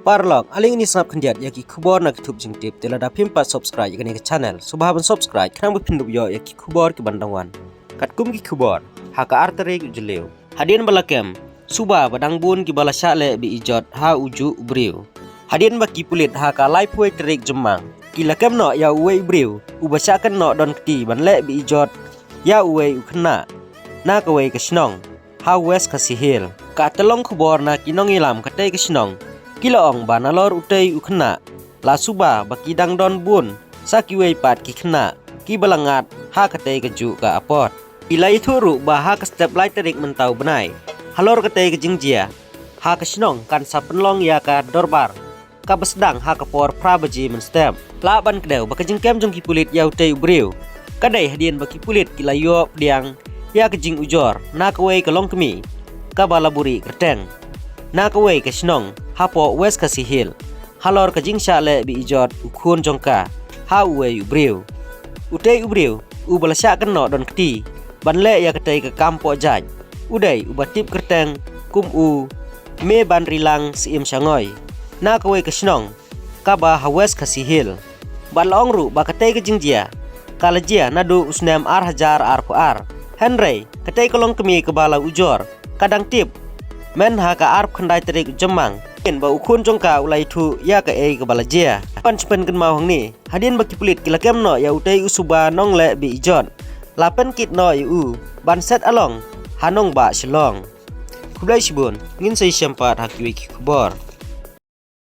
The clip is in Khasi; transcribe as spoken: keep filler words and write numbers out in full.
Paralok, ale ngin ïa sngap khyndiat ïa ki khubor na ki thup jingtip, te lada phim pat subscribe ïa kane ka channel, sngewbha ban subscribe khnang ba phin dup ïoh ïa ki khubor ki ban dang wan. Katkum ki khubor, ha ka ar tarik u Jylliew, hadien ba la kem, suba ba dang bun kiba la shah leh be ijot ha u juh u briew. Hadien ba ki pulit ha ka laiphew tarik Jymmang ki la kem noh ïa uwei u briew uba shah kynnoh don kti ban leh be ijot ïa uwei u khynnah na kawei ka shnong ha West Khasi Hills. Ka tyllong khubor na ki nongïalam katei ka shnong ki la ong ba nalor utei u khynnah la suba ba ki dang don bun sa kiwei pat ki khynnah kiba la ngat ha katei ka juh ka apot. Ki la ïathuh ruh ba ha ka step lai tarik mynta u bnai, halor katei ka jingjia, ha ka shnong kan sa pynlong ïa ka dorbar kaba sdang ha ka por phra baje mynstep. Lah ban kdew ba ka jingkem jong ki pulit ïa utei u briew ka dei hadien ba ki pulit ki la ïoh pdiang ïa ka jingujor na kawei ka longkmie kaba la buhrieh kyrteng na kawei ka shnong hapoh West Khasi Hills halor ka jingshah leh be ijot u khun jong ka ha uwei u briew. Utei u briew uba la shah kynnoh don kti ban leh ïa katei ka kam poh jait u dei uba tip kyrteng kum u Mebanrilang Syiem Shangoi na kawei ka shnong kaba ha West Khasi Hills. Bad la ong ruh ba katei ka jingjia ka la jia naduh u snem ar hajar arphew ar, hynrei katei ka longkmie kaba la ujor ka dang tip myn ha ka arphew khyndai tarik Jymmang, hadien ba u khun jong ka u la ïathuh ïa kaei kaba la jia. Ban pynkynmaw hangne, hadien ba ki pulit ki la kem noh ïa utei u suba nongleh be ijot, la pynkit noh ïa u ban set along ha nongbah Shillong. Khublei shibun, ngin sa ïashem pat ha kiwei ki khubor.